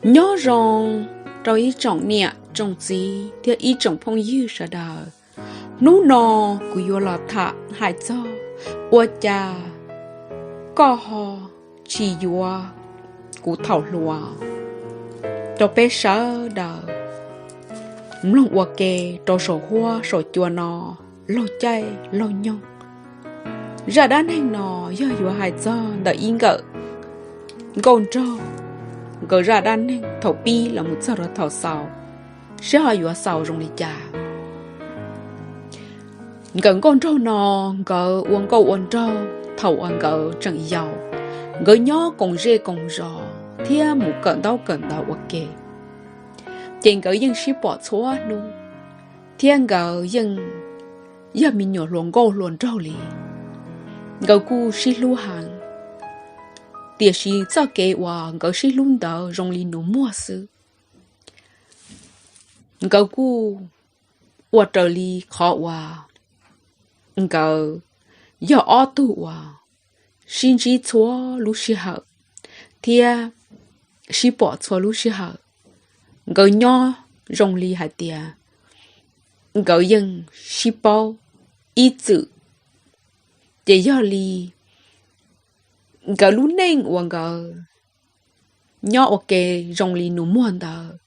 Nyob zoo rau ib tsoom niam tsoom txiv thiab ib tsoom phooj ywg sawv daws. Hnub no kuv yuav los tham hais txog ua cas koj ho tsis yuav kuv thaum hluas, rau peb sawv daws mloog ua ke rau saum huab saum cua no laug caij laug nyoog. Zaj dab neeg no yog yuav hais txog ntawm ib nkawm nkauj nraug, nkawd zaj dab neeg thaum pib los mus txog rau thaum xaus, seb ho yuav xaus zoo li cas. Nkawm nkauj nraug no, nkawd ua nkauj ua nraug thaum uas nkawd tseem yau, nkawd nyob koom zej koom zos thiab mus kawm ntaub kawm ntawv ua ke, ces nkawd yeej sib pom txhua hnub, thiab nkawd yeej yog me nyuam hluas nkauj hluas nraug li. Nkawd kuj sib hlub heev, tiam sis txoj kev uas nkawd sib hlub ntawd zoo li nus muag xwb. Nkawd kuj ua raws li qhov uas nkawd yog ob tug uas sib ntsib txhua lub sij hawm thiab sib pom txhua lub sij hawm. Nkawd nyob zoo li hais tias nkawd yeej sib paub ib txwm, ces yog li nkawd lub neej uas nkawd nyob ua ke zoo li nus muag ntawd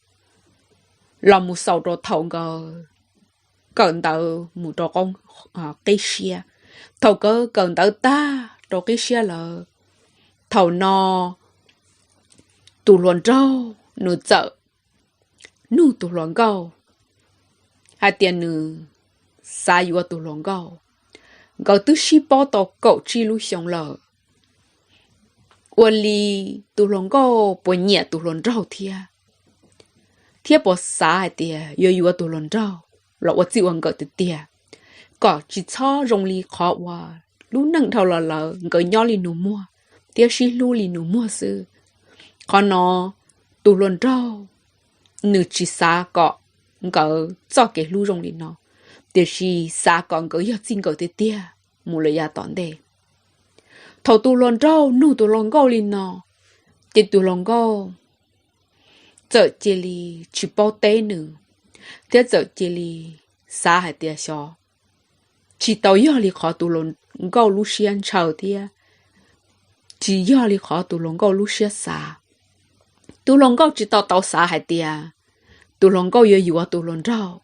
los mus xaus rau thaum nkawd kawm ntawv mus rau qib siab. Thaum nkawd kawm ntawv tag rau qib siab lawm, thaum no tus hluas nraug nws txawm nug tus hluas nkauj hais tias nws xav yuav tus hluas nkauj. Nkawd twb sib paub tau kaum tsib lub xyoo lawm, ua li tus hluas nkauj puas nyiam tus hluas nraug thiab, thiab puas xav hais tias yuav yuav tus hluas nraug los ua txij ua nkawm tiag tiag, kom tsis txhob zoo li qhov uas lub neej dhau los lawm nkawd nyob li nus muag thiab sib hlub li nus muag xwb. Qhov no tus hluas nraug nws tsis xav kom nkawd txoj kev hlub zoo li no, tiam sis xav kom nkawd yog txij nkawm tiag tiag mus lawm yav tom ntej. Thaum tus hluas nraug nug tus hluas nkauj li no, ces tus hluas nkauj txawm cia li tsis paub teb nws, thiab txawm cia li xav hais tias xyov tsis tau yog li qhov tus hluas nkauj lub siab ntshaw thiab tsis yog li qhov tus hluas nkauj lub siab xav. Tus hluas nkauj tsis tau tau xav hais tias tus hluas nkauj yuav yuav tus hluas nraug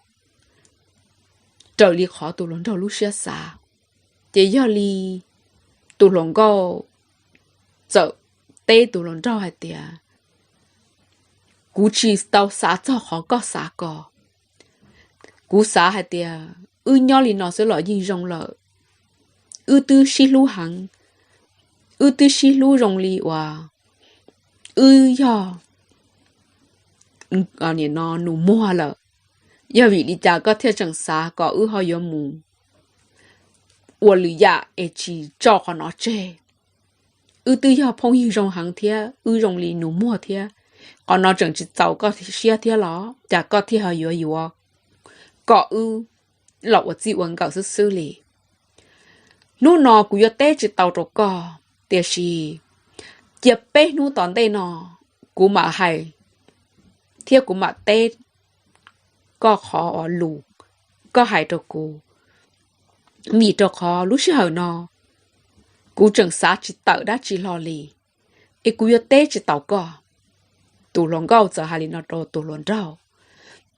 raws li qhov tus hluas nraug lub siab xav. Ces yog li tus hluas nkauj txawm teb tus hluas nraug hais tias, kuv tsis tau xav txog qhov koj xav ko. Kuv xav hais tias wb nyob li no xwb los yeej zoo lawm. Wb twb sib hlub heev, wb twb sib hlub zoo li uas wb yog nus muag lawm. Yog vim li cas koj thiaj tseem xav kom wb ho yuav mus ua lwm yam es tsis tso qhov no tseg? Wb twb yog phooj ywg zoo heev thiab wb zoo li nus muag thiab, qhov no tseem tsis txaus koj siab thiab los cas koj thiaj ho yuav yuav kom wb los ua txij ua nkawm xwb xwb li? Hnub no kuv yuav teb tsis tau rau koj, tiam sis cia peb hnub tom ntej no kuv mam hais thiab kuv mam teb koj qhov uas lus koj hais rau kuv, vim rau qhov lub sij hawm no kuv tseem xav tsis tawm dab tsi hlo li, es kuv yuav teb tsis tau koj. Tus hluas nkauj txawm hais li no rau tus hluas nraug,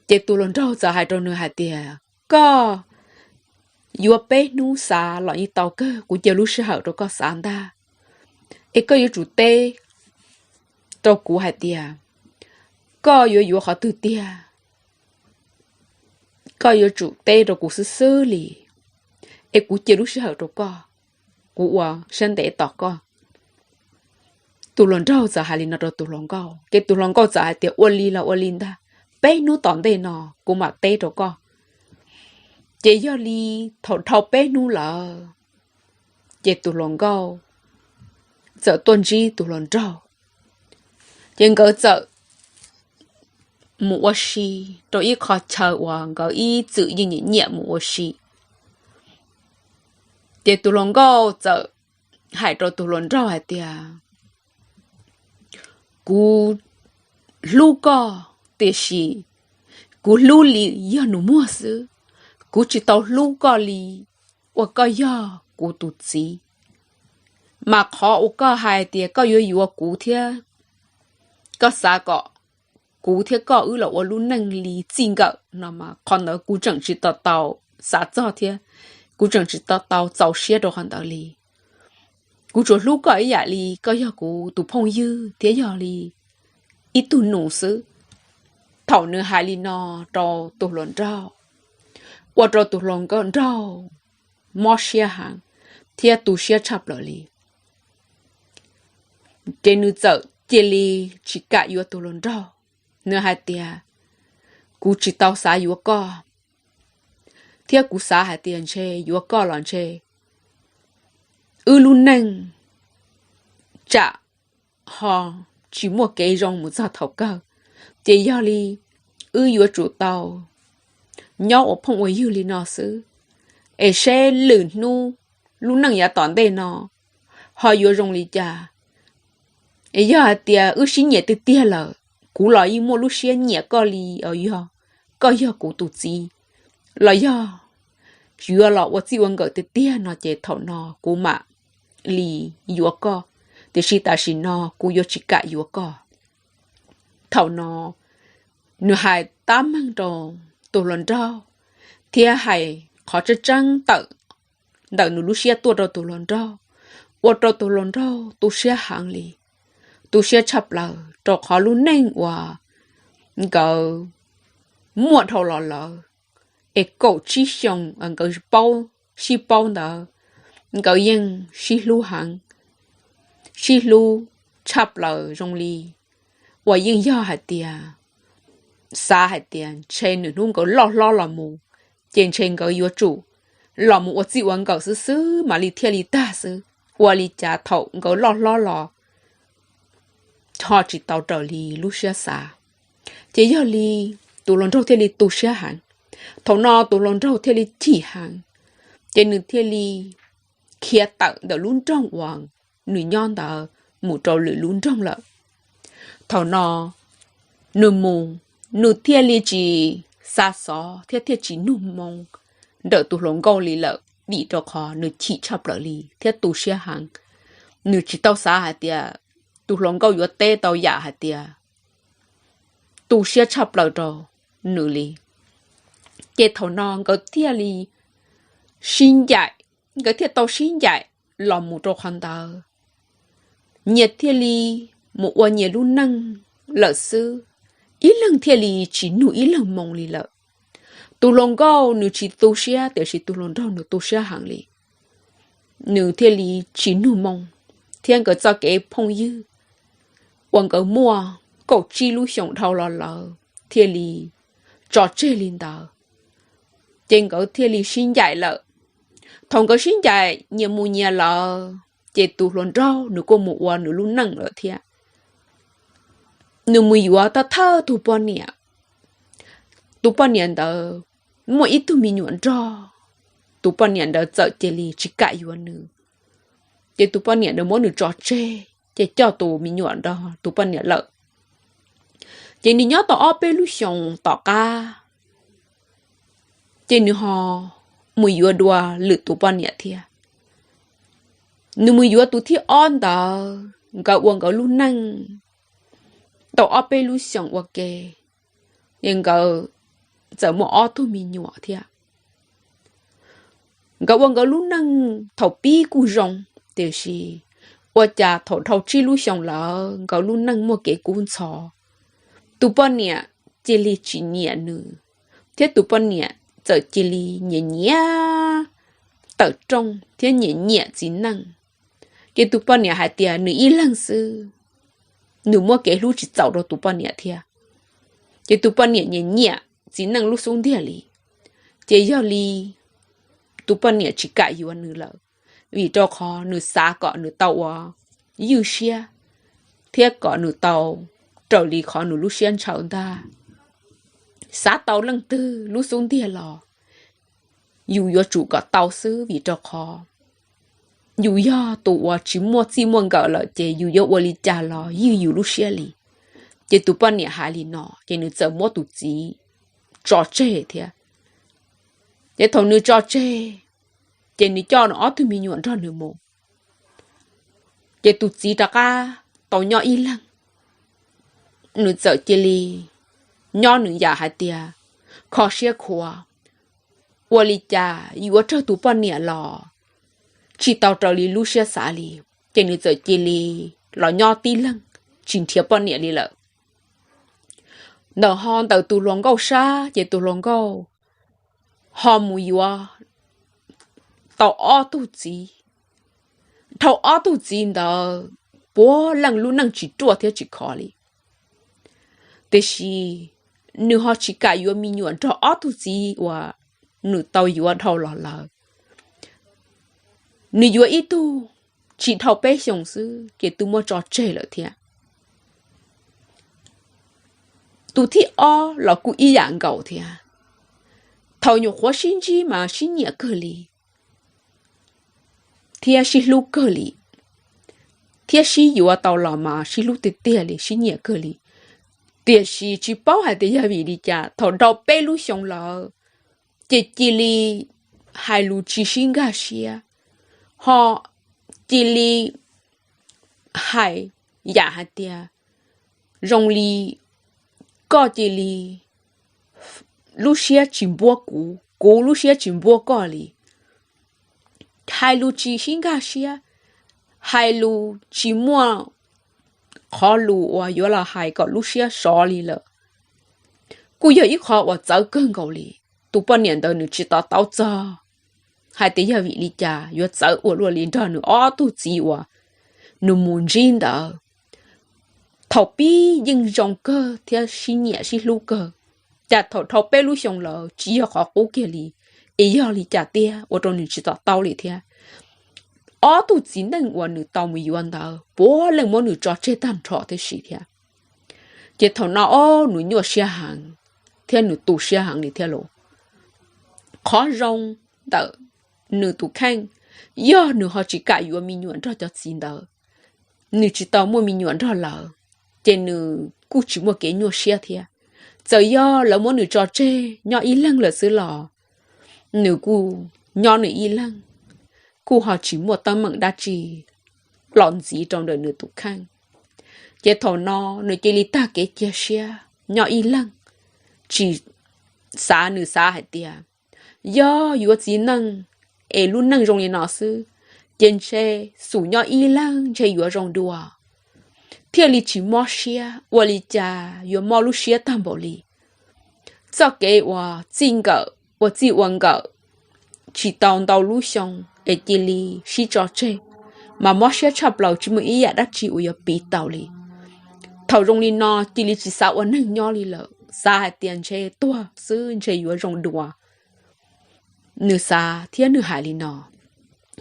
ces tus hluas nraug txawm hais rau nws hais tias, koj yuav peb hnub xav los yeej tau kawg, kuv cia lub sij hawm rau koj xav ntag. Es koj yuav tsum teb rau kuv hais tias koj yuav yuav qhov twg tiag. Koj yuav tsum teb rau kuv xwb xwb li, es kuv cia lub sij hawm rau koj, kuv ua siab ntev tos koj. Tus hluas nraug txawm hais li no rau tus hluas nkauj, ces tus hluas nkauj txawm hais tias ua li los ua li ntag, peb hnub tom ntej no kuv mam teb rau koj. Ces yog li thaum dhau peb hnub lawm, ces tus hluas nkauj txawm tuaj ntsib tus hluas nraug, ces nkawd txawm mus ua si rau ib qho chaw uas nkawd ib txwm yeej nyiam nyiam mus ua si. Ces tus hluas nkauj txawm hais rau tus hluas nraug hais tias, kuv hlub koj, tiam sis kuv hlub li yog nus muag xwb, kuv tsis tau hlub koj li uas koj yog kuv tus txiv. Mas qhov uas koj hais tias koj yuav yuav kuv thiab koj xav kom kuv thiab koj wb los ua lub neej li txij nkawm no mas qhov ntawd kuv tseem tsis tau tau xav txog thiab kuv tseem tsis tau tau txaus siab rau qhov ntawd li. Kuv tsuas hlub koj ib yam li koj yog kuv tus phooj ywg thiab yog li ib tug nus xwb. Thaum nws hais li no rau tus hluas nraug, ua rau tus hluas nraug mob siab heev thiab tu siab tshaj plaws li. Ces nws txawm cia li tsis kam yuav tus hluas nraug. Nws hais tias, kuv tsis tau xav yuav koj, thiab kuv xav hais tias ntshe yuav koj los ntshe wb lub neej tsam ho tsis muaj kev zoo mus txog thaum kawg. Ces yog li wb yuav tsum tau nyob ua phooj ua ywg li no xwb, es seb lwm hnub lub neej yav tom ntej no ho yuav zoo li cas. Es yog hais tias wb sib nyiam tiag tiag lawm, kuv los yeej muaj lub siab nyiam koj li, yog koj yog kuv tus txiv, los yog yuav los ua txij ua nkawm tiag tiag no ces thaum no kuv mam li yuav koj, tiam sis tam sim no kuv yuav tsis kam yuav koj. Thaum no nws hais tab meeg rau tus hluas nraug thiab hais qhov tseeb tseeb tawm ntawm nws lub siab tuaj rau tus hluas nraug, ua rau tus hluas nraug tu siab heev li, tu siab tshaj plaws rau qhov lub neej uas nkawd muaj dhau los lawm, es kaum tsib xyoos nkawd paub, sib paub ntawd, nkawd yeej sib hlub heev, sib hlub tshaj plaws zoo li uas yeej yog hais tias, xav hais tias ntshe nws hnub nkawd loj hlob los mus, ces ntshe nkawd yuav tsum los mus ua txij ua nkawm xwb xwb mam li thiaj li tag xwb, ua li cas thaum nkawd loj hlob los ho tsis tau raws li lub siab xav. Ces yog li tus hluas nraug thiaj li tu siab heev. Thaum no tus hluas nraug thiaj li chim heev, ces nws thiaj li khiav tawm ntawm lub nroog uas nws nyob ntawd mus rau lwm lub nroog lawm. Thaum no nws mus, nws thiaj li tsis xa xov thiab thiaj tsis nug moo ntawm tus hluas nkauj li lawm, vim rau qhov nws chim tshaj plaws li thiab tu siab heev. Nws tsis tau xav hais tias tus hluas nkauj yuav teb tau yam hais tias tu siab tshaj plaws rau nws li. Ces thaum no nkawd thiaj li sib ncaim, nkawd thiaj tau sib ncaim los mus rau qhov ntawd, nyias thiaj li mus ua nyias lub neej lawm xwb, ib leeg thiaj li tsis nug ib leeg moo li lawm. Tus hluas nkauj nws tsis tu siab, tiam sis tus hluas nraug nws tu siab heev li. Nws thiaj li tsis nug moo, thiab nkawd txoj kev phooj ywg uas nkawd muaj kaum tsib lub xyoos dhau los lawm thiaj li tso tseg li ntawd. Ces nkawd thiaj li sib ncaim lawm. Thaum nkawd sib ncaim nyias mus nyias lawm, ces tus hluas nraug nws kuj mus ua nws lub neej lawm thiab. Nws mus yuav thawj thawj tus poj niam. Tus poj niam ntawd muaj ib tug me nyuam nrog, tus poj niam ntawd txawm cia li tsis kam yuav nws. Ces tus poj niam ntawd muab nws tso tseg, ces coj tus me nyuam nrog tus poj niam lawm. Ces nws nyob tau ob peb lub xyoos tom qab, ces nws ho mus yuav dua lwm tus poj niam thiab. Nws mus yuav tus thib ob ntawd, nkawd ua nkawd lub neej tau ob peb lub xyoos ua ke, es nkawd txawm muaj ob tug me nyuam thiab. Nkawd ua nkawd lub neej thaum pib kuj zoo, tiam sis ua cas thaum dhau tsib lub xyoos lawm nkawd lub neej muaj kev kub ntxhov. Tus poj niam cia li tsis nyiam nws, thiab tus poj niam txawm cia li nyiam nyiam tawm rooj thiab nyiam nyiam txiv neej. Ces tus poj niam hais tias nws ib leeg xwb, nws muab kev hlub tsis txaus rau tus poj niam thiab. Ces tus poj niam nyiam nyiam txiv neej lub xub ntiag li, ces yog li tus poj niam tsis kam yuav nws lawm, vim rau qhov nws xav kom nws tau ua ywj siab, thiab kom nws tau raws li qhov nws lub siab ntshaw ntag. Xav tau leej twg lub xub ntiag los yus yuav tsum kom tau xwb, vim rau qhov yus yog tus uas tsis muaj txij muaj nkawm lawm ces yus yuav ua li cas los ywj yus lub siab li. Ces tus poj niam hais li no ces nws txawm muab tus txiv tso tseg thiab. Ces thaum nws tso tseg, ces nws coj nws ob tug me nyuam nrog nws mus. Ces tus txiv rov qab tau nyob ib leeg, nws txawm cia li nyob nws yam hais tias kho siab khuav, ua li cas yuav raug tus poj niam los tsis tau raws li lub siab xav li. Ces nws txawm cia li los nyob tib leeg, tsis nrhiav poj niam li lawm. Ntawm ho ntawm tus hluas nkauj sab ces tus hluas nkauj ho mus yuav tau ob tug txiv. Dhau ob tug txiv ntawd, puav leej lub neej tsis ruaj thiab tsis khov li. Tiam sis nws ho tsis kam yuav me nyuam nrog ob tug txiv uas nws tau yuav dhau los lawm. Nws yuav ib tug tsis dhau peb xyoos xwb ces twb muab tso tseg lawm thiab. Tus thib ob los kuj ib yam nkaus thiab. Thaum nyuam qhuav sib ntsib mas sib nyiam kawg li thiab sib hlub kawg li, thiab sib yuav tau los mas sib hlub tiag tiag li, sib nyiam kawg li. Tiam sis tsis paub hais tias yog vim li cas thaum dhau peb lub xyoo lawm, ces cia li hais lus tsis sib nkag siab, ho cia li hais yam hais tias zoo li koj cia li lub siab tsis npuab kuv, kuv lub siab tsis npuab koj li. Hais lus tsis sib nkag siab, hais lus tsis muaj qhov lus uas yuav los hais kom lub siab sov li lawm. Kuj yog ib qho uas txawv kawg nkaus li. Tus poj niam ntawd nws tsis to taub txog hais tias yog vim li cas yuav txawv ua luaj li nrog nws ob tug txiv uas nws mus ntsib ntawd. Thaum pib yeej zoo kawg thiab sib nyiam sib hlub kawg, cas thaum dhau peb lub xyoo lawm tsis yog qhov qub kiag li, es yog li cas tiag ua rau nws tsis to taub li thiab. Ob tug txiv neej uas nws tau mus yuav ntawd puav leej muab nws tso tseg tag nrho tib si thiab. Ces thaum no ob nws nyuaj siab heev thiab nws tu siab heev li thiab lauj. Qhov zoo ntawm nws tus kheej, yog nws ho tsis kam yuav me nyuam nrog cov txiv ntawd, nws tsis tau muaj me nyuam nrog lawv, ces nws kuj tsis muaj kev nyuaj siab thiab. Txawm yog lawv muab nws tso tseg nyob ib leeg lawm xwb los nws kuj nyob nws ib leeg, kuj ho tsis muaj teeb meem dab tsi los ntxiv rau ntawm nws tus kheej. Ces thaum no nws cia li tag kev cia siab nyob ib leeg, tsis xav, nws xav hais tias yog yuav txiv neej es lub neej zoo li no xwb, ces ntshe xum nyob ib leeg ntshe yuav zoo dua, thiaj li tsis mob siab, ua li cas yuav mob lub siab tag npaum li. Txoj kev uas txij nkawm ua txij ua nkawm tsis tau ntau lub xyoo es cia li sib tso tseg, mas mob siab tshaj plaws tsis muaj ib yam dab tsi uas yuav piv tau li. Thaum zoo li no cia li tsis xav ua neeg nyob li lawm, xav hais tias ntshe tuag xwb ntshe yuav zoo dua. Nws xav thiab nws hais li no,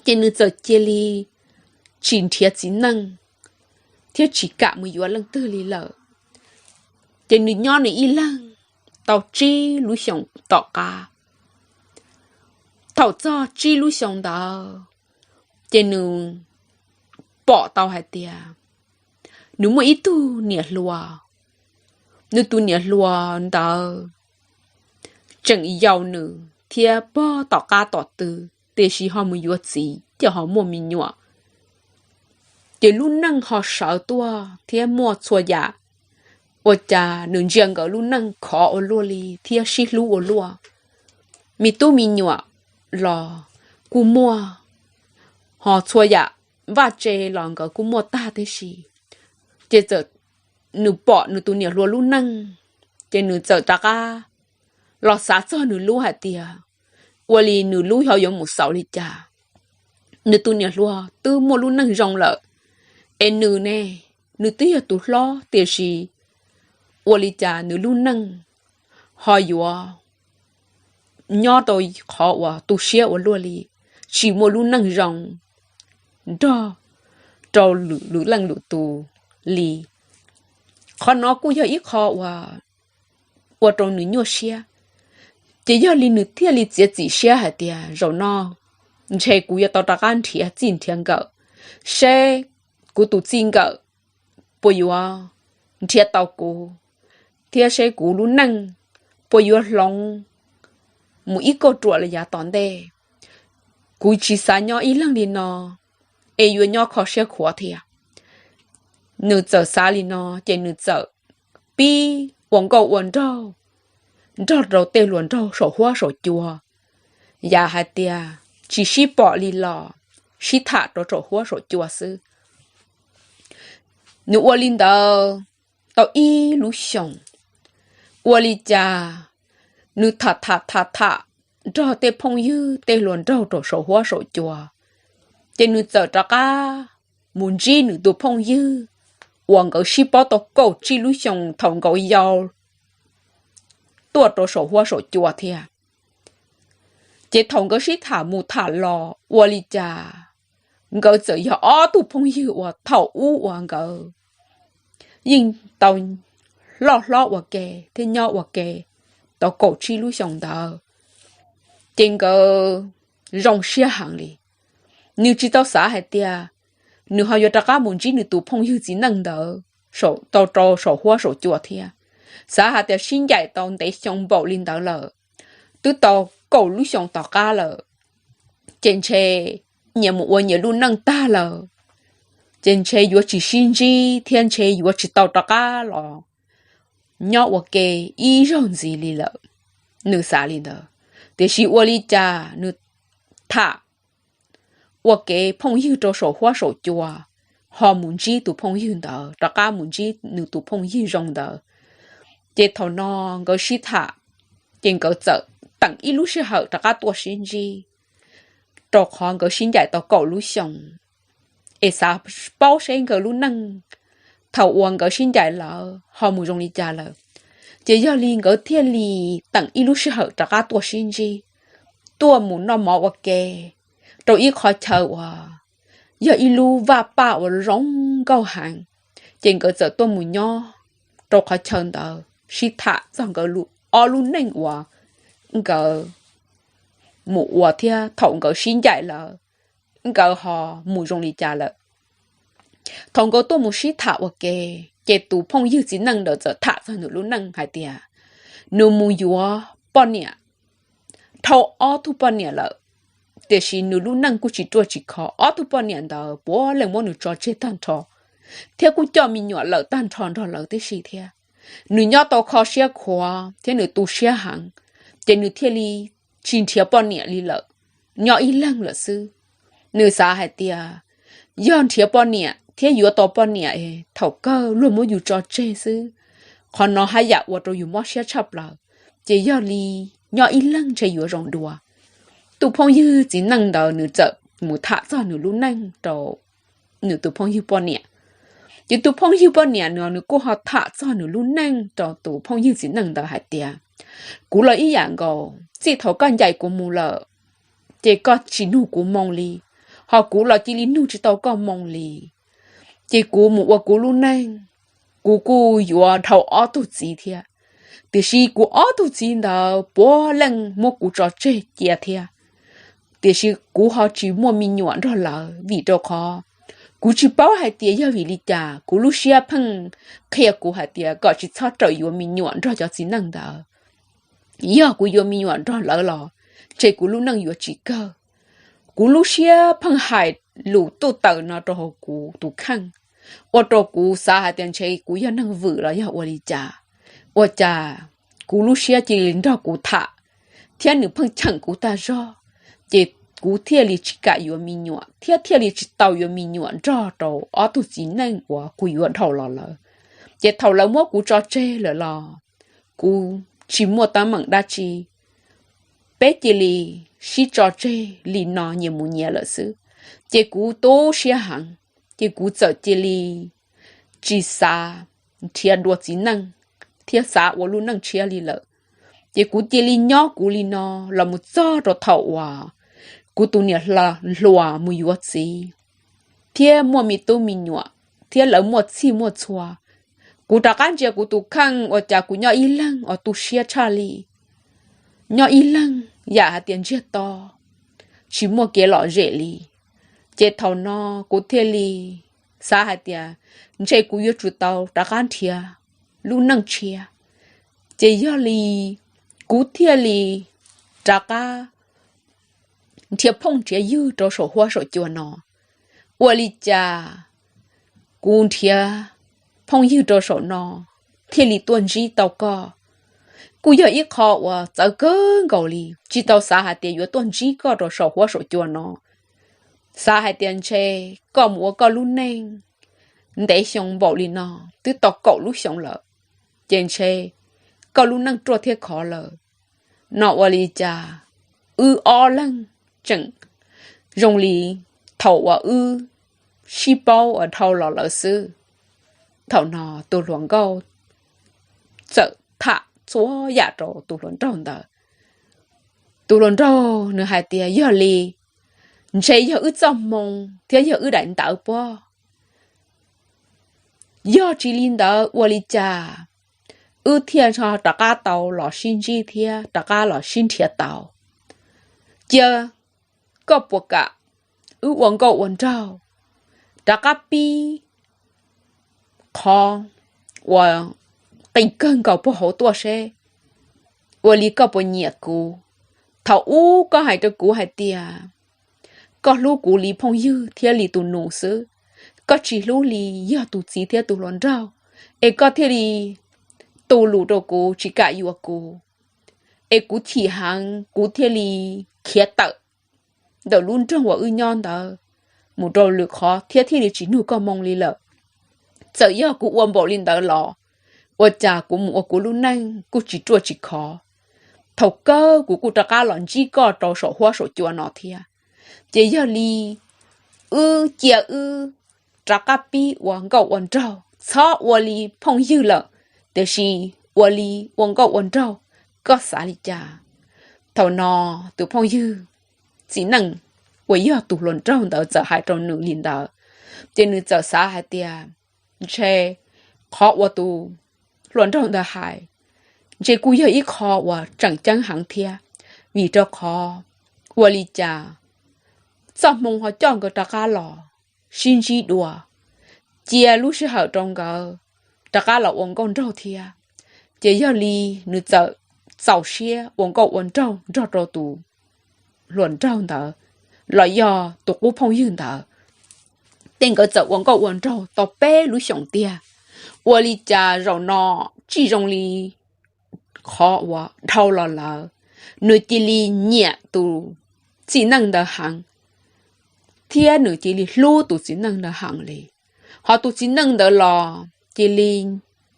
ces nws txawm cia li tsis nrhiav txiv neej thiab tsis kam mus yuav leej twg li lawm. Ces nws nyob nws ib leeg tau tsib lub xyoos tom qab. Thaum txog tsib lub xyoo ntawd, ces nws pom tau hais tias nws muaj ib tug niam hluas. Nws tus niam hluas ntawd tseem yau nws thiab pog tom qab tom tw, tiam sis ho mus yuav txiv ces ho muaj me nyuam. Ces lub neej ho sawv tuaj thiab muaj txhua yam, ua cas nws ntsia nkawd lub neej khov ua luaj li thiab sib hlub ua luaj. Me tub me nyuam los kuj muaj, ho txhua yam vaj tse los nkawd kuj muaj tag tib si. Ces txawm nws pom nws tus niam hluas lub neej, ces nws txawm rov qab los xav txog nws lub hais tias ua li nws lub ho yuav mus xaus li cas. Nws tus niam hluas twb muaj lub neej zoo lawm, es nws ne, nws twb yog tus hlob tiam sis ua li cas nws lub neej ho yuav nyob rau qhov uas tu siab ua luaj li, tsis muaj lub neej zoo nrog rau lwm leej lwm tus li. Qhov no kuj yog ib qho uas ua rau nws nyuaj siab. Ces yog li nws thiaj li txiav txim siab hais tias zaum no ntshe kuv yuav tau rov qab nrhiav txij nrhiav nkawm, seb kuv tus txij nkawm puas yuav nrhiav tau kuv thiab seb kuv lub neej puas yuav hloov mus ib kauj ruam li yav tom ntej. Kuv tsis xav nyob ib leeg li no, es yuav nyob kho siab khuav thiab. Nws txawm xav li no ces nws txawm pib ua nkauj ua nraug nrog rau tej hluas nraug saum huab saum cua, yam hais tias tsis sib pom li los sib tham rau saum huab saum cua xwb. Nws ua li ntawd tau ib lub xyoos, ua li cas nws tham tham tham tham nrog tej phooj ywg tej hluas nraug rau saum huab saum cua, ces nws txawm rov qab mus ntsib nws tus phooj ywg uas nkawd sib paub tau kaum tsib lub xyoos thaum nkawd yau tuaj rau saum huab saum cua thiab. Ces thaum nkawd sib tham mus tham los ua li cas nkawd txawm yog ob tug phooj ywg uas thaum ub uas nkawd yeej tau loj hlob ua ke thiab nyob ua ke tau kaum tsib lub xyoos ntawd, ces nkawd zoo siab heev li. Nws tsis tau xav hais tias nws ho yuav rov qab mus ntsib nws tus phooj ywg txiv neej ntawd tau rau saum huab saum cua thiab. Xav hais tias sib ncaim tau ntev xyoo npaum li ntawd lawm, twb tau kaum lub xyoos tom qab lawm, ces ntshe nyias mus ua nyias lub neej tag lawm, ces ntshe yuav tsis sib ntsib thiab ntshe yuav tsis tau rov qab los nyob ua ke ib zaug ntxiv li lawm. Nws xav li ntawd, tiam sis ua li cas nws tham ua kev phooj ywg rau saum huab saum cua, ho mus ntsib tus phooj ywg ntawd, rov qab mus ntsib nws tus phooj ywg zoo ntawd. Ces thaum no nkawd sib tham, ces nkawd txawm teem ib lub sij hawm rov qab tuaj sib ntsib, rau qhov nkawd sib ncaim tau kaum lub xyoos, es xav paub seb nkawd lub neej thaum uas nkawd sib ncaim lawm ho mus zoo li cas lawm. Ces yog li nkawd thiaj li teem ib lub sij hawm rov qab tuaj sib ntsib, tuaj mus noj mov ua ke rau ib qhov chaw uas yog ib lub vaj paj uas zoo nkauj heev. Ces nkawd txawm tuaj mus nyob rau qhov chaw ntawd sib tham txog nkawd ob lub neej uas nkawd mus ua thiab thaum nkawd sib ncaim lawm, nkawd ho mus zoo li cas lawm. Thaum nkawd tuaj mus sib tham ua ke, ces tus phooj ywg txiv neej ntawd txawm tham txog nws lub neej hais tias nws mus yuav poj niam dhau ob tug poj niam lawm, tiam sis nws lub neej kuj tsis ruaj tsis khov, ob tug poj niam ntawd puav leej muab nws tso tseg tag nrho, thiab kuj coj me nyuam lawm tag nrho nrog lawv tib si thiab. Nws nyob tau kho siab khuav thiab nws tu siab heev, ces nws thiaj li tsis nrhiav poj niam li lawm, nyob ib leeg lawm xwb. Nws xav hais tias yog nrhiav poj niam thiab yuav tau poj niam, thaum kawg luag muab yus tso tseg xwb. Qhov no haj yam ua rau yus mob siab tshaj plaws, ces yog li nyob ib leeg ntshe yuav zoo dua. Tus phooj ywg txiv neej ntawd nws txawm mus tham txog nws lub neej rau nws tus phooj ywg poj niam. Ces tus phooj ywg poj niam no nws kuj ho tham txog nws lub neej rau tus phooj ywg txiv neej ntawd hais tias, kuv los ib yam nkaus, txij thaum koj ncaim kuv mus lawm, ces koj tsis nug kuv moo li, ho kuv los cia li nug tsis tau koj moo li. Ces kuv mus ua kuv lub neej, kuv kuj yuav dhau ob tug txiv thiab, tiam sis kuv ob tug txiv ntawd puav leej muab kuv tso tseg cia thiab. Tiam sis kuv ho tsis muaj me nyuam nrog lawv vim rau qhov kuv tsis paub hais tias yog vim li cas kuv lub siab pheej qhia kuv hais tias kom tsis txhob rawm yuav me nyuam nrog cov txiv neej ntawd. Yog kuv yuav me nyuam nrog lawv los ntshe kuv lub neej yuav tsis kawg. Kuv lub siab pheej hais lus tuj tawm no rau hauv kuv tus kheej, ua rau kuv xav hais tias ntshe kuv yog neeg vwm los yog ua li cas, ua cas kuv lub siab cia li nrog kuv tham, thiab nws pheej cheem kuv tag zog, ces kuv thiaj li tsis kam yuav me nyuam thiab thiaj li tsis tau yuav me nyuam nrog rau ob tug txiv neej uas kuv yuav dhau los lawm. Ces thaum lawv muab kuv tso tseg lawm los kuv tsis muaj teeb meem dab tsi. Peb cia li sib tso tseg li no nyias mus nyias lawm xwb. Ces kuv tu siab heev, ces kuv txawm cia li tsis xav nrhiav dua txiv neej thiab xav ua lub neej tshiab li lawm. Ces kuv cia li nyob kuv li no los mus txog rau thaum uas kuv tus niam hluas mus yuav txiv thiab muaj me tub me nyuam thiab lawv muaj txhij muaj txhua. Kuv rov qab ntsia kuv tus kheej ua cas kuv nyob ib leeg uas tu siab tshaj li, nyob ib leeg yam hais tias ntsiag to, tsis muaj kev lom zem li. Ces thaum no kuv thiaj li xav hais tias ntshe kuv yuav tsum tau rov qab nrhiav lub neej tshiab. Ces yog li kuv thiaj li rov qab nrhiav phooj nrhiav ywg rau saum huab saum cua no. Ua li cas kuv nrhiav phooj ywg rau saum no thiaj li tuaj ntsib tau koj? Kuj yog ib qho uas txawv kawg nkaus li, tsis tau xav hais tias yuav tuaj ntsib koj rau saum huab saum cua no. Xav hais tias ntshe koj mus ua koj lub neej ntev xyoo npaum li no, twb tau kaum lub xyoo lawm, ces ntshe koj lub neej ruaj thiab khov lawm. No ua li cas wb ob leeg tseem zoo li thaum uas wb sib paub uas dhau los lawm xwb? Thaum no tus hluas nkauj txawm tham txhua yam rau tus hluas nraug ntawd. Tus hluas nraug nws hais tias yog li, ntshe yog wb txoj hmoo thiab yog wb daim ntawv pob. Yog tsis li ntawd ua li cas wb thiaj rov qab tau los sib ntsib thiab rov qab los sib nrhiav tau? Cia koj puas kam wb ua nkauj ua nraug, rov qab pib qhov uas qis kawg nkaus puag hauv tuaj seb ua li koj puas nyiam kuv? Thaum ub koj hais rau kuv hais tias koj hlub kuv li phooj ywg thiab li tus nus xwb, koj tsis hlub li yog tus txiv thiab tus hluas nraug, es koj thiaj li tu lus rau kuv tsis kam yuav kuv, es kuv chim heev kuv thiaj li khiav tawm ntawm lub nroog uas wb nyob ntawd mus rau lwm qhov thiab thiaj li tsis nug koj moo li lawm. Txawm yog kuv ua npaum li ntawd los ua cas kuv mus ua kuv lub neej kuj tsis ruaj tsis khov. Thaum kawg kuv kuj rov qab los ntsib koj rau saum huab saum cua no thiab. Ces yog li wb cia wb rov qab pib ua nkauj ua nraug, txhob ua li phooj ywg lawm, tiam sis ua li ua nkauj ua nraug, koj xav li cas? Thaum no tus phooj ywg txiv neej uas yog tus hluas nraug ntawd txawm hais rau nws li ntawd, ces nws txawm xav hais tias ntshe qhov uas tus hluas nraug ntawd hais ntshe kuj yog ib qho uas tseem ceeb heev thiab, vim rau qhov ua li cas txoj hmoo ho coj nkawd rov qab los sib ntsib dua, cia lub sij hawm rau nkawd rov qab los ua nkauj nraug thiab. Ces yog li nws txawm txaus siab ua nkauj ua nraug nrog rau tus hluas nraug ntawd los yog tus qub phooj ywg ntawd. Tej nkawd txawm ua nkauj ua nraug tau peb lub xyoos tiag. Ua li cas zaum no tsis zoo li qhov uas dhau los lawm, nws cia li nyiam tus txiv neej ntawd heev, thiab nws cia li hlub tus txiv neej ntawd heev li. Ho tus txiv neej ntawd los cia li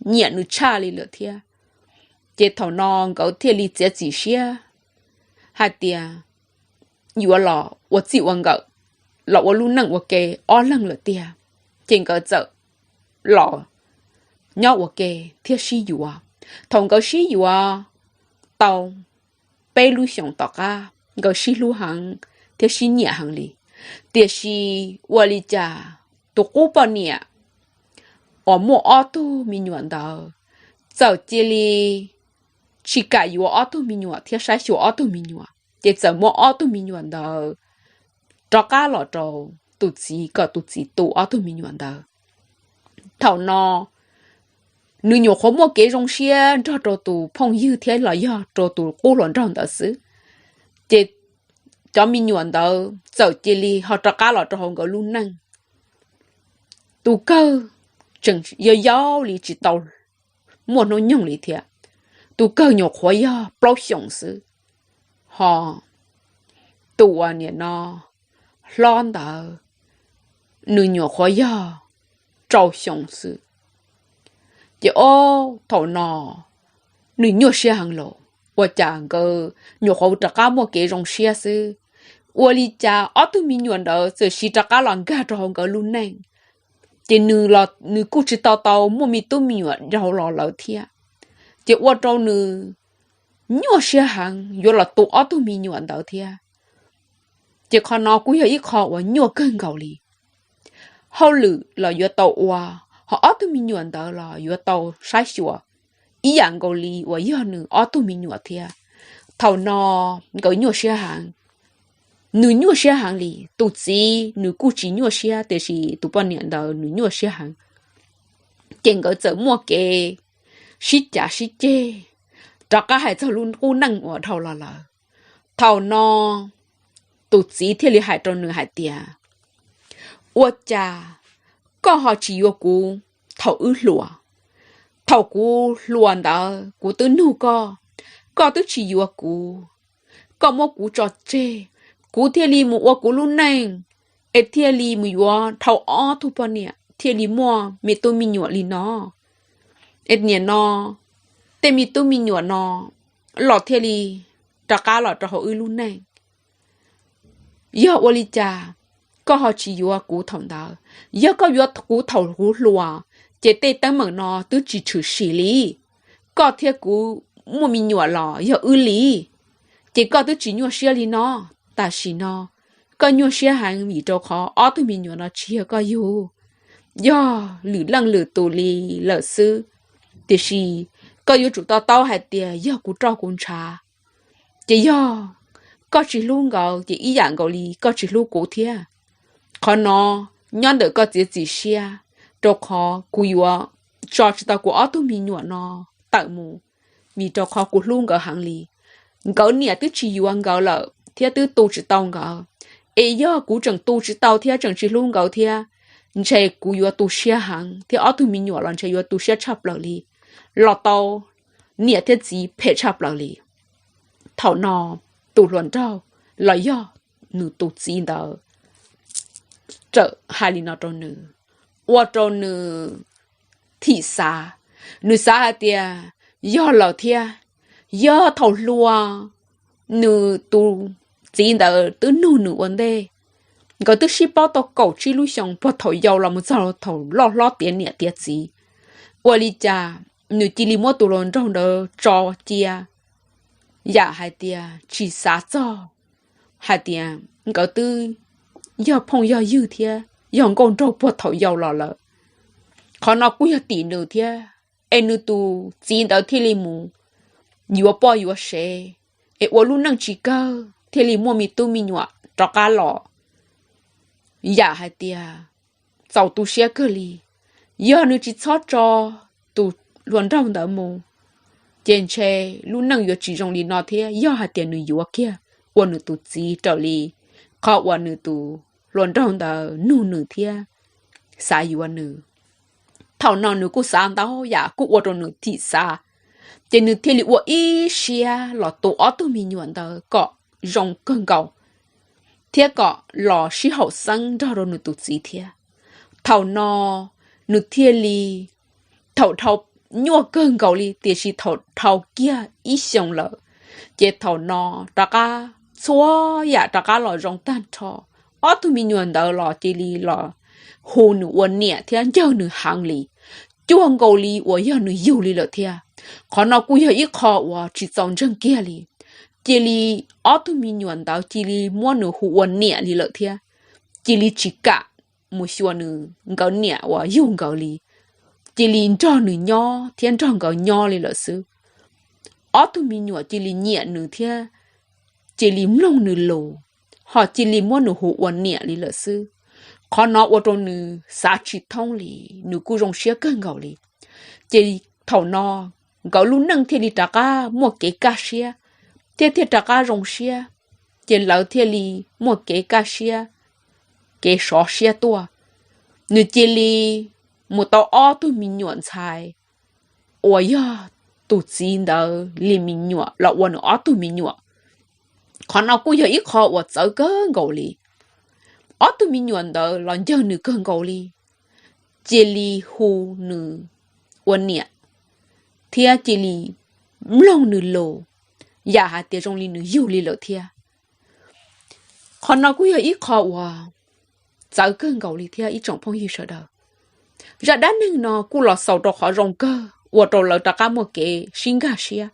nyiam nws tshaj li lawm thiab. Ces thaum no nkawd thiaj li txiav txim siab hais tias yuav los ua txij ua nkawm, los ua lub neej ua ke ob leeg lawm tiag. Ces nkawd txawm los nyob ua ke thiab sib yuav. Thaum nkawd sib yuav tau peb lub xyoos tom qab, nkawd sib hlub heev thiab sib nyiam heev li. Tiam sis ua li cas tus qub poj niam uas muaj ob tug me nyuam ntawd txawm cia li tsis kam yuav ob tug me nyuam thiab saib xyuas ob tug me nyuam, ces txawm muab ob tug me nyuam ntawd rov qab los rau tus txiv kom tus txiv tu ob tug me nyuam ntawd. Thaum no nws nyuam qhuav muaj kev zoo siab nrog rau tus phooj ywg thiab los yog rau tus qub hluas nraug ntawd xwb, ces cov me nyuam ntawd txawm cia li ho rov qab los rau hauv nkawd lub neej. Tus kawg tseem yau yau li tsis tau muaj hnub nyoog li thiab, tus kawg nyuam qhuav yog plaub xyoos xwb. Ho tus uas nim no hlob ntawd nws nyuam qhuav yog rau xyoo xwb. Ces ob thaum no nws nyuaj siab heev lawm, ua cas nkawd nyuam qhuav rov qab muaj kev zoo siab xwb, ua li cas ob tug me nyuam ntawd txawm siv rov qab los nkag rau hauv nkawd lub neej. Ces nws los nws kuj tsis tau tau muaj me tub me nyuam dhau los lawm thiab, ces ua rau nws nyuaj siab heev yuav los tu ob tug me nyuam ntawd thiab. Ces qhov no kuj yog ib qho uas nyuaj kawg nkaus li. Hauj lwm los yuav tau ua, ho ob tug me nyuam ntawd los yuav tau saib xyuas ib yam nkaus li uas yog nws ob tug me nyuam thiab. Thaum no nkawd nyuaj siab heev. nws nyuaj siab heev li. Tus txiv nws kuj tsis nyuaj siab tiam sis tus poj niam ntawd nws nyuaj siab heev. Ces nkawd txawm muaj kev sib cav sib ceg, rov qab hais txog lub qub neej uas dhau los lawm. Thaum no tus txiv thiaj li hais rau nws hais tias, ua cas koj ho tsis yuav kuv thaum wb hluas? Thaum kuv hluas ntawd kuv twb nug koj, koj twb tsis yuav kuv, koj muab kuv tso tseg, kuv thiaj li mus ua kuv lub neej, es thiaj li mus yuav dhau ob tug poj niam thiaj li muaj me tub me nyuam li no. Es nim no tej me tub me nyuam no los thiaj li rov qab los rau hauv wb lub neej. Yog ua li cas koj ho tsis yuav kuv thaum ntawd? Yog koj yuav kuv thaum kuv hluas, ces tej teeb meem no twb tsis tshwm sim li. Koj thiab kuv muaj me nyuam los yog wb li, ces koj twb tsis nyuaj siab li no. Tam sim no koj nyuaj siab heev vim rau qhov ob tug me nyuam no tsis yog koj yug, yog lwm leej lwm tus li lawm xwb. Tiam sis koj yuav tsum to taub hais tias yog kuv roj kuv ntshav, ces yog koj tsis hlub nkawd ces ib yam nkaus li koj tsis hlub kuv thiab. Qhov no nyob ntawm koj txiav txim siab, rau qhov kuv yuav tso tsis tau kuv ob tug me nyuam no tawm mus, vim rau qhov kuv hlub nkawd heev li. Nkawd niam twb tsis yuav nkawd lawm thiab twb tu tsis tau nkawd, es yog kuv tseem tu tsis tau thiab tseem tsis hlub nkawd thiab, ntshe kuv yuav tu siab heev thiab ob tug me nyuam los ntshe yuav tu siab tshaj plaws li, los tau niam thiab txiv phem tshaj plaws li. Thaum no tus hluas nraug los yog nws tus txiv ntawd txawm hais li no rau nws, ua rau nws thim xav. Nws xav hais tias yog lawm thiab, yog thaum hluas nws tus txiv ntawd twb nug nws ua ntej, nkawd twb sib paub tau kaum tsib lub xyoos puag thaum yau los mus txog thaum loj hlob tiav niam tiav txiv, ua li cas nws cia li muab tus hluas nraug ntawd tso cia, yam hais tias tsis xav txog hais tias nkawd twb yog phooj yog ywg thiab yog nkauj nraug puag thaum yau los lawm. Qhov no kuj yog tim nws thiab, es nws tus txiv ntawd thiaj li mus yuav poj yuav sev, es ua lub neej tsis kawg thiaj li muaj me tub me nyuam rov qab los. Yam hais tias txaus tu siab kawg li, yog nws tsis txhob tso tus hluas nraug ntawd mus, ces ntshe lub neej yuav tsis zoo li no thiab. Yog hais tias nws yuav kiag ua nws tus txiv raws li qhov uas nws tus hluas nraug ntawd nug nws thiab xav yuav nws. Thaum no nws kuj xav ntau yam kuj ua rau nws thim xav, ces nws thiaj li ua ib siab los tu ob tug me nyuam ntawd kom zoo kawg nkaus, thiab kom los sib haum xeeb nrog rau nws tus txiv thiab. Thaum no nws thiaj li, thaum dhau, nyuaj kawg nkaus li, tiam sis thaum dhau kiag ib xyoos lawm, ces thaum no rov qab txhua yam rov qab los zoo tag nrho. Ob tug me nyuam ntawd los cia li los hu nws ua niam thiab ncawg nws heev li, cuag nkaus li uas yog nws yug li lawm thiab. Qhov no kuj yog ib qho uas tsis txaus ntseeg kiag li. Cia li ob tug me nyuam ntawd cia li muab nws hu ua niam li lawm thiab, cia li tsis kam mus xyuas nws nkawd niam uas yug nkawd li, cia li nrog nws nyob thiab nrog nkawd nyob li lawm xwb. Ob tug me nyuam cia li nyiam nws thiab cia li mloog nws lus, ho cia li muab nws hu ua niam li lawm xwb. Qhov no ua rau nws xav tsis thoob li, nws kuj zoo siab kawg nkaus li. Ces thaum no nkawd lub neej thiaj li rov qab muaj kev kaj siab, thiab thiaj rov qab zoo siab, ces lawv thiaj li muaj kev kaj siab, kev sov siab tuaj. Nws cia li mus tau ob tug me nyuam ntxhais uas yog tus txiv ntawd li me nyuam los ua nws ob tug me nyuam. Qhov no kuj yog ib qho uas txawv kawg nkaus li. Ob tug me nyuam ntawd los ncawg nws kawg nkaus li, cia li hu nws ua niam, thiab cia li mloog nws lus, yam hais tias zoo li nws yug li lawm thiab. Qhov no kuj yog ib qho uas txawv kawg nkaus li thiab ib tsoom phooj ywg sawv daws. Zaj dab neeg no kuj los xaus rau qhov zoo kawg ua rau lawv rov qab muaj kev sib nkag siab,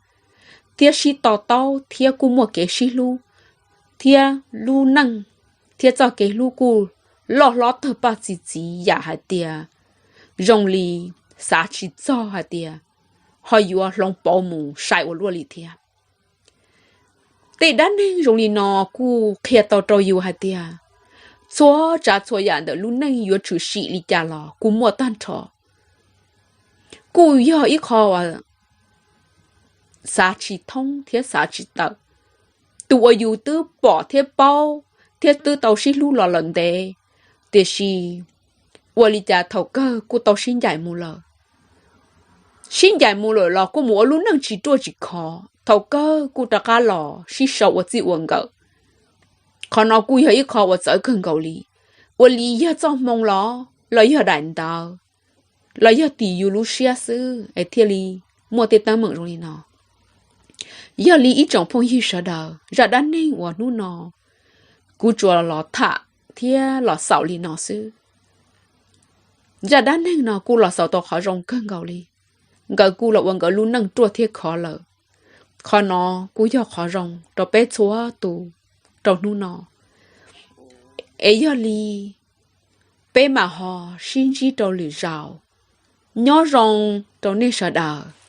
thiab sib to taub thiab kuj muaj kev sib hlub, thiab lub neej thiab txoj kev hlub kuj loj hlob tawg paj txi txiv yam hais tias zoo li xav tsis txog hais tias ho yuav hloov pauv mus sai ua luaj li thiab. Tej dab neeg zoo li no kuj qhia tau rau yus hais tias txhua tsav txhua yam ntawm lub neej yuav tshwm sim li cas los kuj muaj tag nrho. Kuj yog ib qho uas xav tsis thoob thiab xav tsis tawm. Tus uas yus twb pom thiab paub thiab twb tau sib hlub los lawm ntev, tiam sis ua li cas thaum kawg kuj tau sib ncaim mus lawm. Sib ncaim mus lawm los kuj mus ua lub neej tsis ruaj tsis khov, thaum kawg kuj rov qab los sib sau ua txij ua nkawm. Qhov no kuj yog ib qho uas txawv kawg nkaus li. Ua li yog txoj hmoo los, los yog daim ntawv, los yog tim yus lub siab xwb es thiaj li muaj tej teeb meem zoo li no. Yog li ib tsoom phooj ywg sawv daws, zaj dab neeg uas hnub no kuv tsuas los tham thiab los xaus li no xwb. Zaj dab neeg no kuj los xaus tau qhov zoo kawg nkaus li. Nkawd kuj los ua nkawd lub neej ruaj thiab khov lawm. Qhov no kuj yog qhov zoo rau peb txhua tus rau hnub no. Es yog li peb mam ho sib ntsib rau lwm zaus. Nyob zoo rau nej sawv daws.